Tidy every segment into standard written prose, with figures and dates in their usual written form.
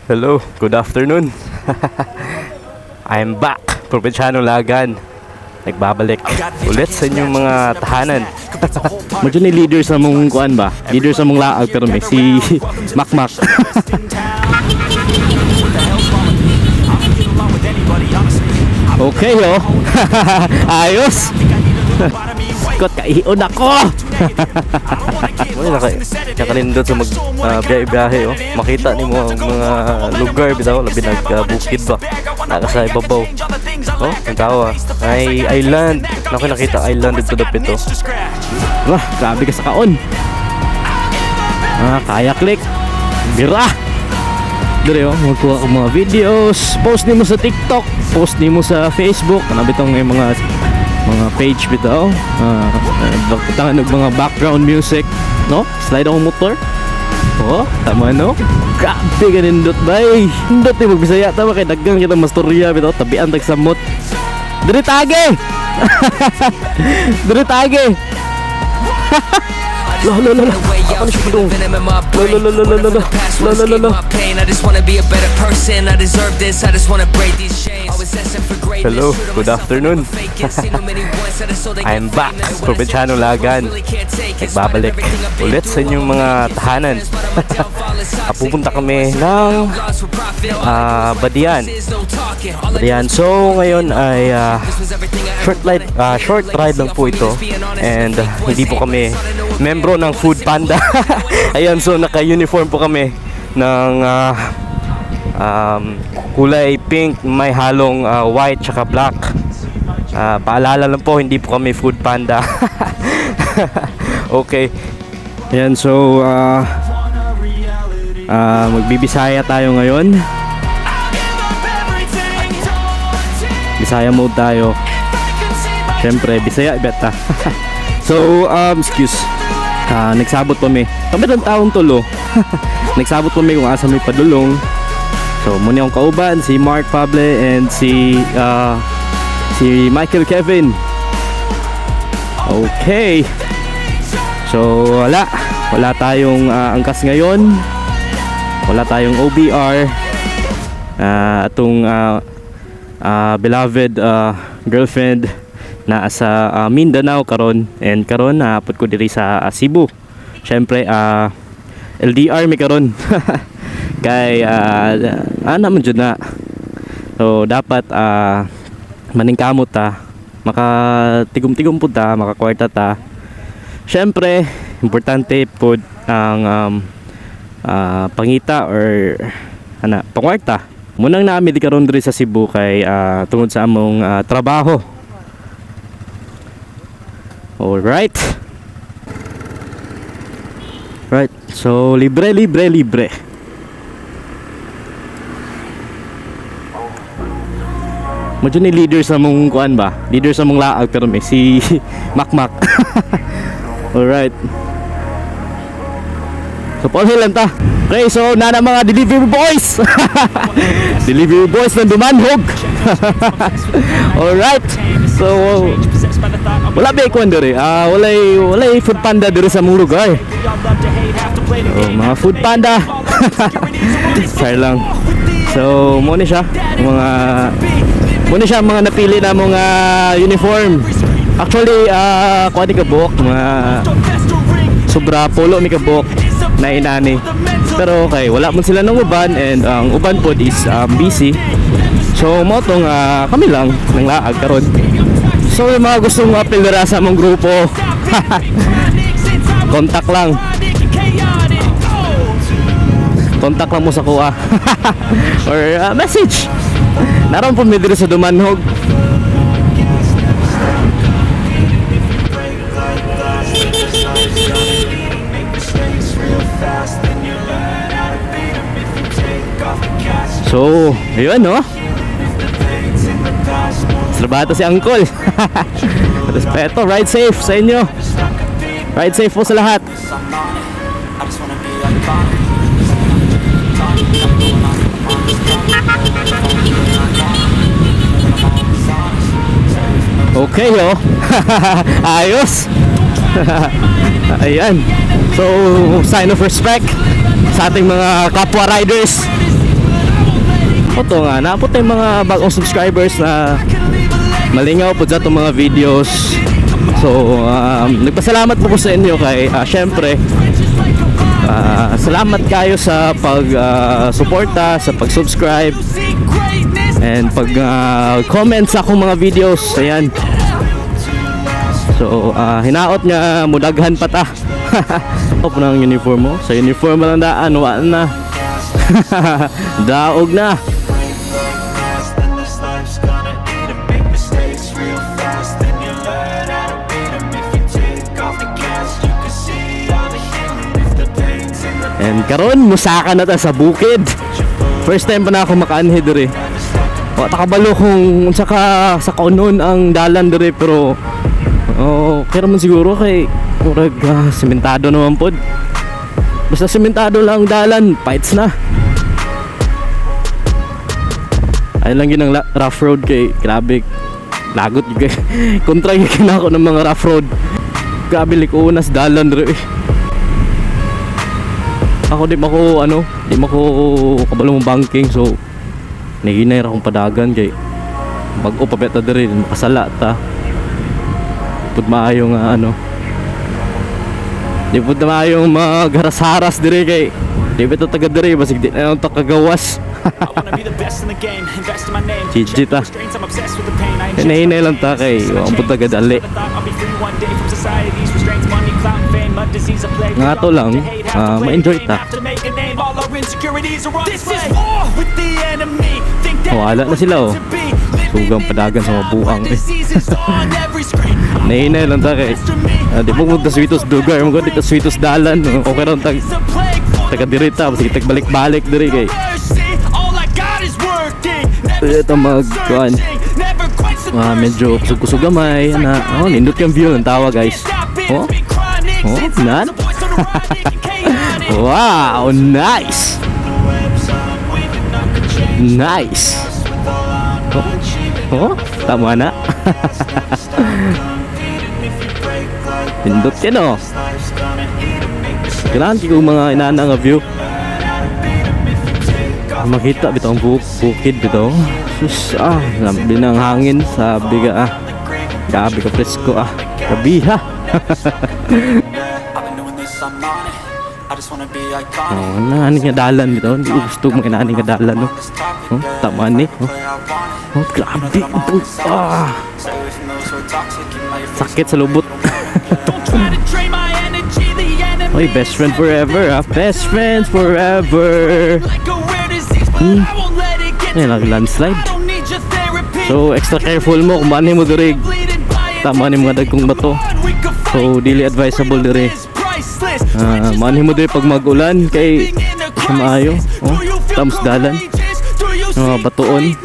Hello, good afternoon. I'm back, Probinsyano Lagan. Nagbabalik ulit sa inyong mga tahanan. Medyo ni leader sa mong kuan ba? Leader sa mong laag pero may si Makmak. Okay oh. Ayos. Kot kaihion ako. Wala naka nakalindot sa mag biyahe-biyahe oh. Makita nimo ang mga lugar bitaw, labi nag bukid ba. Naka sa ibabaw. Oh, ang tawa. Ay island. Nako, nakita island dito dapit oh. Wah, grabe ka sa kaon. Ah, kaya click. Bira. Dire oh, magkuha ka mga videos, post nimo sa TikTok, post nimo sa Facebook, kana bitong may mga page bitaw. Ah, uh, og mga background music, no? Slide akong motor. Oh, tama no? Grabe ka nindot bay. Nindot ni Bisaya tama kay daggang kita mastorya bitaw, tabian tag samot. Dire tage. Dire tage. Lo lo lo lo. Ako na siya Lo lo lo lo lo lo lo. Lo lo lo lo. I just wanna be a better person. I deserve this. I just wanna break these chains. Always asking for greatness. Hello, True to good myself, I afternoon. never fake it. Seen too many ones that are so they I'm get back, famous. When I Probinsyano say the Lagan. really can't take it. Spite of Nagbabalik everything I've been ulit sa through, inyong I'm mga gonna make it. tahanan. But I'm a downfall is toxic. Pupunta kami ng Lost for profit. All I do is write Badian. verses, no talking. All I do Badian. is So ngayon ay This was everything I ever short ride, wanted. short ride lang po ito and hindi po kami membro ng Food Panda. Ayan, so naka-uniform po kami ng kulay pink, may halong white tsaka black. Paalala lang po, hindi po kami Food Panda. Okay. Ayan, so magbibisaya tayo ngayon. Bisaya mode tayo. Siyempre, Bisaya beta. So, excuse. Nagsabot pa mi. Kami ng taong tulo. Nagsabot pa mi kung asa may padulong. So, muna akong kauban, si Mark Pable and si Michael Kevin. Okay. So, wala. Wala tayong angkas ngayon. Wala tayong OBR. Atong beloved girlfriend na sa Mindanao karon and karon naapod ko diri sa Cebu. Syempre LDR mi karon. Kay ana man jud na. So dapat maningkamot ta, makatigom-tigom pud ta, makakwarta ta. Syempre, importante pod ang pangita or ana pangwarta. Munang naami di karon diri sa Cebu kay tungod sa among trabaho. Alright. Right. So libre libre libre. Medyo ni leader sa mong kuan ba? Leader sa mong laag pero may si Makmak. Alright. So Paul lang ta. Okay, so nana mga delivery boys. Delivery boys ng Dumanhog. Alright. So wala ba kuan diri? Ah, walay Food Panda diri sa mong lugar. Oh, mga Food Panda. Fair lang. So, mo ni siya mga mo ni siya mga napili na mga uniform. Actually, kuan ni kabuok mga sobra polo mi kabuok na inani. Pero okay, wala man sila ng uban and ang uban pod is busy. So mo tong kami lang nang laag karon. So yung mga gustong apel dira sa among grupo, contact lang. Contact lang mo sa kuha or message. Naroon po mi diri sa Dumanhog. So, ayun no. Trabato si Uncle. Respeto, ride safe sa inyo. Ride safe po sa lahat. Okay oh. Ayos. Ayan. So, sign of respect sa ating mga kapwa riders. Oto nga, naa pod tay mga bagong subscribers na malingaw po sa atong mga videos. So, nagpasalamat po ko sa inyo kay syempre salamat kayo sa pag suporta, sa pag-subscribe and pag comment sa akong mga videos. Ayan. So, hinaot nga mudaghan pa ta. Op ng uniform mo. Sa uniform lang daan, wa na. Daog na. Then this life's gonna eat 'em. Make mistakes real fast, then you learn how to beat 'em. If you take off the cast, you can see all the healing. If the pain's in the And karon musaka na ta sa bukid. First time pa na ako makaanhi diri. Wa ta kabalo kung unsa ka sa kaunon ang dalan diri, pero oh, okay raman siguro kay murag sementado naman pod. Basta sementado lang ang dalan, fights na. Ay lang yun ang rough road kay grabe lagot gyud kay kontra gyud na ako ng mga rough road. Grabe likunas dalan diri eh. Ako di mako ano, di mako kabalo mo banking, so nahinay ra akong padagan kay bag-o pa beta diri, makasala ta. Pud maayo nga ano. Di pud maayo magharas-haras diri kay di ba ta taga diri, basig di na lang ta kagawas. GG ta. Hinay-hinay lang ta kay wa pud taga dali. Nga to lang, ma-enjoy ta. Wala na sila oh. Sugang padagan sa mga buang eh. Nahinay lang ta kay di mo punta sweetos lugar mo dito sweetos dalan no? Okay ra tag taga diri ta, basig tag balik-balik diri kay ito mag kuan. Medyo kusog-kusog gamay na. Oh, nindot yung view ng tawa, guys. Oh, nan. Wow, nice. Nice. Oh, tama na. Nindot yan oh. Kailangan ko mga inana nga view. Makita bitaw ang bukid bitaw. Sus, lambi ng hangin, sabi ka ah. Grabe ka presko ah. Gabi ha. Oh, naani nga dalan bitaw. Hindi ko gusto mga inaani nga dalan no. Oh, tama ni. Oh, oh grabe. Ah. Sakit sa lubot. Oy, best friend forever ah. Best friends forever. Ayun, nag-landslide. So, extra careful mo kung maanhin mo diri. Tama ni mga dagkong bato. So, dili advisable diri. Maanhin mo diri pag mag-ulan kay sa maayo. Oh, tamos dalan. Mga batoon.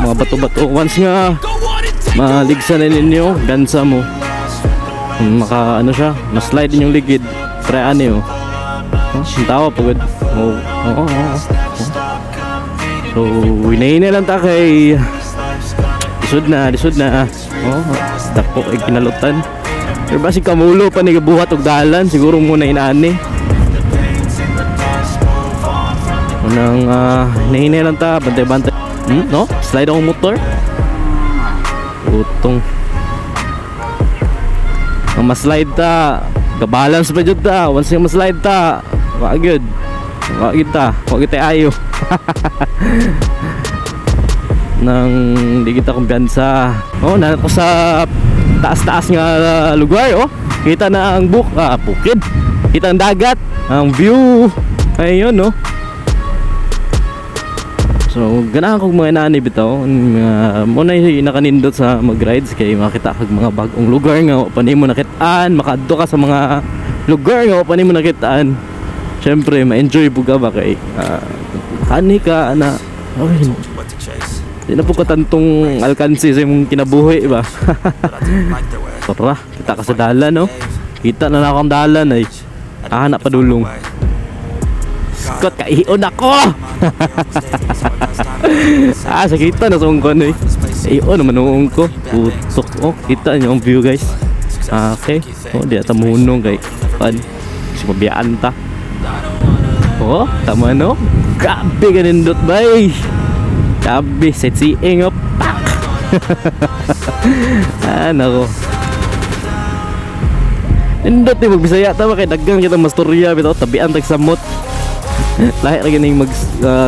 Mga bato-bato. Once nga maligsan na ninyo, gansa mo. Maka ano siya, ma-slide inyong ligid. Try ani oh. Oh, ang tawa pagod. Oh. So, hinay lang ta kay lisod na, lisod na. Oh, dako kay kinalutan. Pero basig kamulo pa ni gabuhat og dalan, siguro muna inaani. Unang hinay lang ta, bantay-bantay. No? Slide akong motor. Utong. Ang ma-slide ta, gabalance pa jud ta. Once nga ma-slide ta, wa gyud. Wa gyud ta, wa gyud tay ayo. Nang di kita kumpiyansa. Oh, na ko sa taas-taas nga lugar oh. Kita na ang bukid. Kita ang dagat, ang view. Ayun no. So, ganahan kog mga inani bitaw. Mo na yung nakanindot sa mag-rides kay makita kag mga bagong lugar nga wa pa nimo nakitaan, makaadto ka sa mga lugar nga wa pa nimo nakitaan. Syempre, ma-enjoy pud ka ba kay kani ka ana. Okay, di na po katantong alkansi sa imong kinabuhi ba. Tara, kita ka sa dalan no. Kita na na akong dalan ay. Ahanap pa dulong. Scott, kaion ako! Sakita na sa kon eh. Ion naman noong ko. Putok. Oh, kita niyo ang view, guys. Okay. Oh, di ata muhunong kay pan. Kasi mabiyaan ta. Oh, tama no? Grabe ka nindot, bay. Grabe, sightseeing oh. Pak! Ah, nako. Nindot ni magbisaya ta ba kay daghan kita mastorya bitaw, tabian tag samot. Lahi ra ganing mag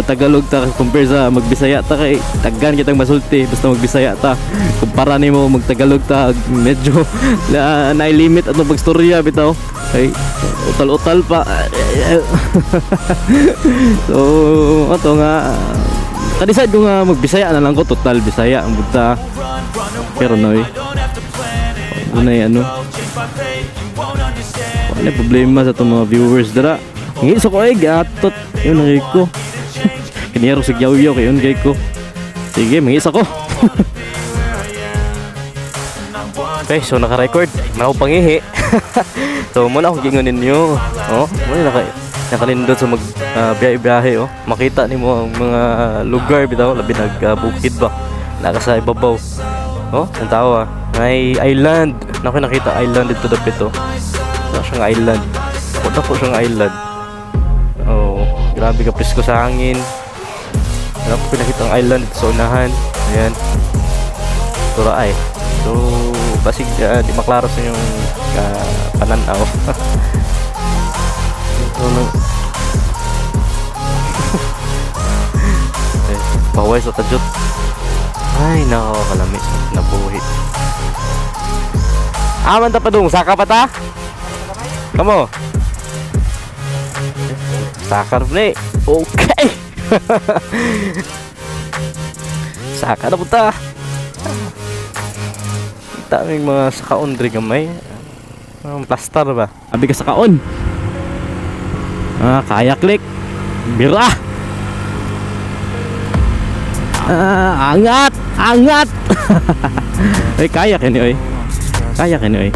Tagalog ta compare sa magbisaya ta kay daghan kitang masulti basta magbisaya ta. Kumpara nimo magtagalog ta, medyo na limit atong pagstorya bitaw. Ay, utal-utal pa. So, ato nga kadecide ko nga magbisaya na lang ko, total Bisaya ang buta. Pero noy. Unay ano. Wala problema sa itong mga viewers dara. Ngiso ko ay gatot. Yun ang ko. Kaniyaro sa yaw kay yun kay ko. Sige, mangisa ko. Okay, so naka-record. Mao pangihi. So muna akong gingon ninyo. Oh, muna nakalindot sa mag biyahe-biyahe oh. Makita nimo ang mga lugar bitaw, labi nag bukid ba. Naka sa ibabaw. Oh, ang tawa. May island. Nako, nakita island dito dapit oh. Wala siyang island. Ako dako siyang island. Oh, grabe ka presko sa hangin. Wala ko pinakita ang island dito sa unahan. Ayan. Tura ay. So, basig di maklaro sa inyong pananaw. So, eh, paway sa tadyot. Ay, nako, kalami. Nabuhi. Ah, man ta pa dong. Saka pa ta? Kamo? Saka na eh. Okay! Saka na punta. Daming mga sakaon diri gamay. Ang plastar ba? Abi ka sa kaon. Ah, kaya click. Bira. Ah, angat, angat. Ay, kaya kini oy. Kaya kini oy.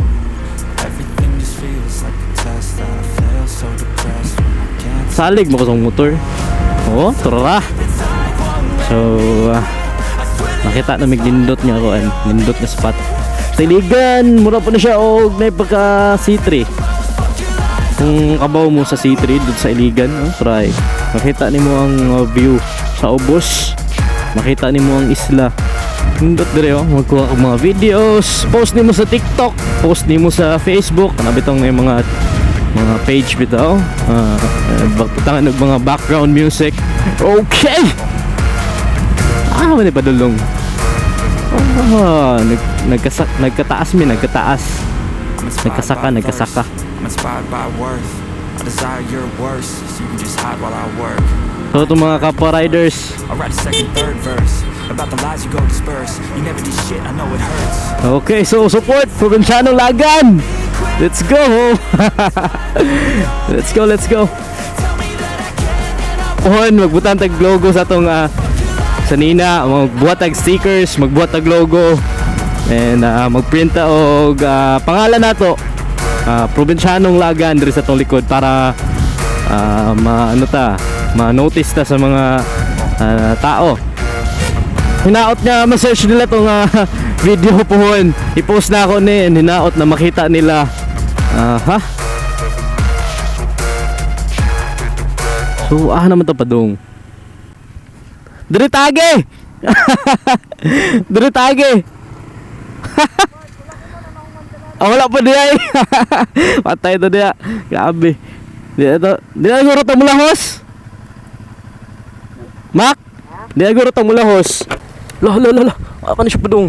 Everything just feels like a test that I fail, so depressed when I can't Salig mo ko sa motor. Oo, tara. So, nakita na may nindot nga ako, nindot nga spot. Sa Iligan, mura po na siya og na pagka C3. Kung kabaw mo sa C3 dito sa Iligan, oh, try. Makita nimo ang view sa ubos. Makita nimo ang isla. Nindot dire oh, magkuha og mga videos, post nimo sa TikTok, post nimo sa Facebook, kana bitong na yung mga page bitaw. Butangan og mga background music. Okay. Ah, man padulong. Ah, nagkataas mi, nagkataas. I'm inspired Nagkasaka, by nagkasaka. thirst. I'm inspired by worth. I desire your worst, so you can just hide while I work. So itong mga kapwa riders, I write a second, third verse about the lies you go disperse. You never did shit, I know it hurts. Okay, so support Probinsyano Lagan. Let's go. Let's go, let's go. Pohon, magbutan tag logo sa atong sa nina, magbuhat tag stickers, magbuhat tag logo and magprint ta og pangalan nato. Probinsyanong Lagan diri sa atong likod para ma ano ta, ma-notice ta sa mga tao. Hinaot nga ma-search nila tong video pohon. I-post na ako ni and hinaot na makita nila. Ah, ha? So, ah naman to padung. Diri tage. Diri tage. Ah, wala pa diya eh. Patay to diya. Grabe. Di ito. Di na siguro to mulahos. Mak? Di na siguro to mulahos. La la la la. Ako na siya padung.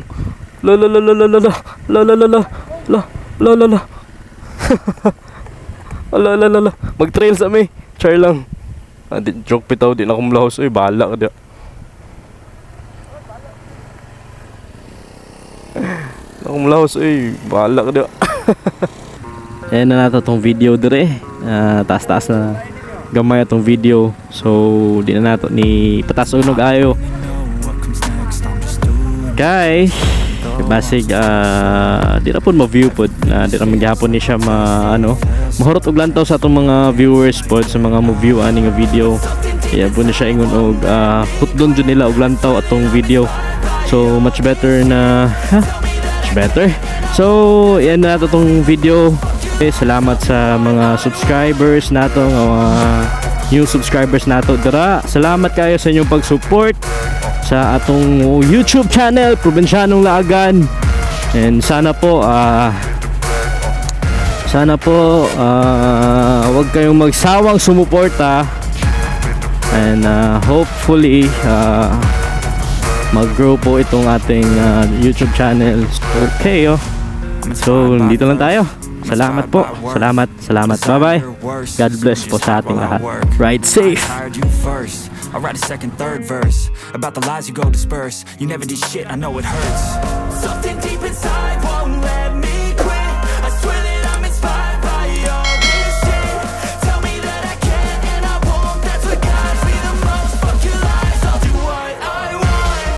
La la la la la la la. La la la la. La la la la. La la la la. Mag-trail sa mi. Char lang. Ah, di, joke bitaw, di na akong mulahos. Uy, bahala ka di. Na akong mulahos. Uy, bahala ka di. Ayan na nato tong video dire. Ah, taas-taas na gamay atong video. So, di na nato ni pataas og ayo. Know what comes next, I'm just doing Kay basig di ra pud ma-view pod na di ra man gihapon ni siya ma ano, mahurot og lantaw sa atong mga viewers pod, sa mga mo-view ani nga video. Kaya po ni siya ingon og hutdon jud nila og lantaw atong video. So much better na, ha? Much better. So yan na nato tong video. Okay, salamat sa mga subscribers nato, nga mga new subscribers nato dira. Salamat kayo sa inyong pag-support. Sa atong YouTube channel, Probinsyanong Laagan. And sana po huwag kayong magsawang sumuporta and hopefully mag-grow po itong ating YouTube channel. Okay, oh. So, dito lang tayo. Salamat po. Salamat, salamat. Bye-bye. God bless po sa ating lahat. Ride safe. Hired you first. I write a second, third verse about the lies you go disperse. You never did shit, I know it hurts.